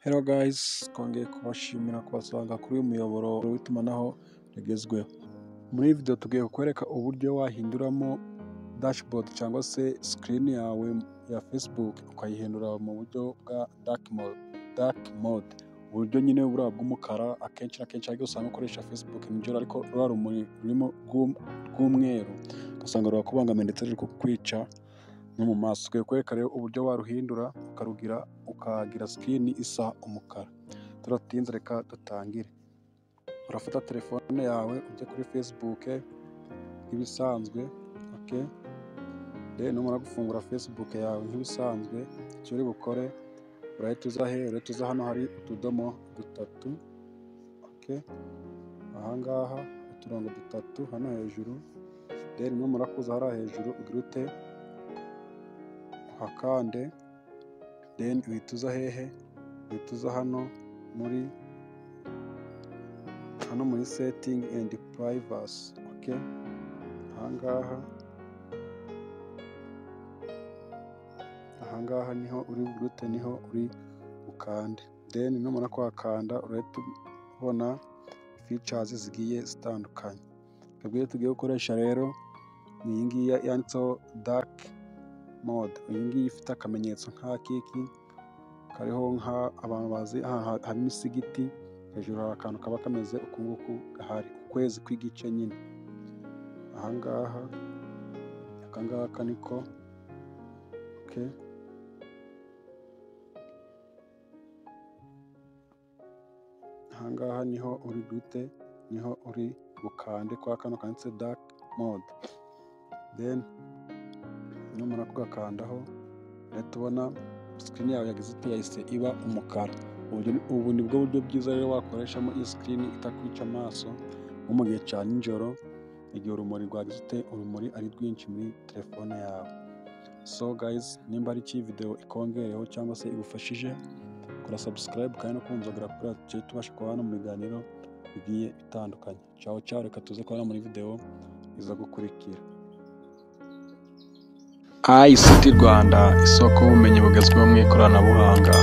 Hello guys, twongeye kubashimira kubasanga kuri uyu muyoboro w'itumanaho rigezweho. Muri iyi video tugiye kukwereka uburyo wahinduramo dashboard cyangwa se screen yawe ya Facebook ukayihindura mu buryo bwa dark mode. Uburyo nyine buriya bw'umukara, akenshi na kenshi ariko usanga ukoresha Facebook nijoro, ariko ruriya rumuri rurimo rw'umweru ugasanga rurakubangamiye ndetse ruri kukwica no mu maso. Tugiye kukwereka rero uburyo waruhindura ukarugira ukagira screen isa umukara. Turatinze, reka dutangire. Urafata telefone yawe ujye kuri Facebook nk'ibisanzwe, okay? Then numara gufungura Facebook yawe nk'ibisanzwe, icyo uri bukore urahita uza he? Urahita uza hano hari utudomo dutatu, okay? Ahangaha uturongo dutatu hano hejuru. Then numara kuza hariya hejuru ugira ute? Uhakande. Then uhita uza hehe? Uhita uza hano muri setting and privacy, okay? Ahangaha niho uri bugute, niho uri ukande. Then numara kuhakanda urahita ubona features zigiye zitandukanye. Twebwe tugiye gukoresha rero ni iyi ngiyi yanditseho dark mode. Iyi ngiyi ifite akamenyetso nk'akiki kariho nka abantu bazi ahantu haba imisigiti, hejuru hari akantu kaba kameze uku nguku gahari, ukwezi kw'igice nyine. Ahangaha aka ngaka niko, okay? Ahangaha niho uri gute, niho uri bukande kwa kano kanditse dark mode. Then numara kugakandaho urahita ubona screen yawe yagize ite, yahise iba umukara. Ubu ni bwo buryo bwiza rero wakoreshamo iyi screen itakwica amaso, nko mu gihe cya nijoro, igihe urumuri rwagize ute, urumuri ari rwinshi muri telefone yawe. So guys, nimba ari iki video ikongereho cyangwa se igufashije, kora subscribe kandi no kunzogera kuri tujye tubasha kubana mu biganiro bigiye bitandukanye. Ciao ciao, reka tuze kubana muri video iza gukurikira. ICT Rwanda, isoko y'ubumenyi bugezweho mu ikoranabuhanga.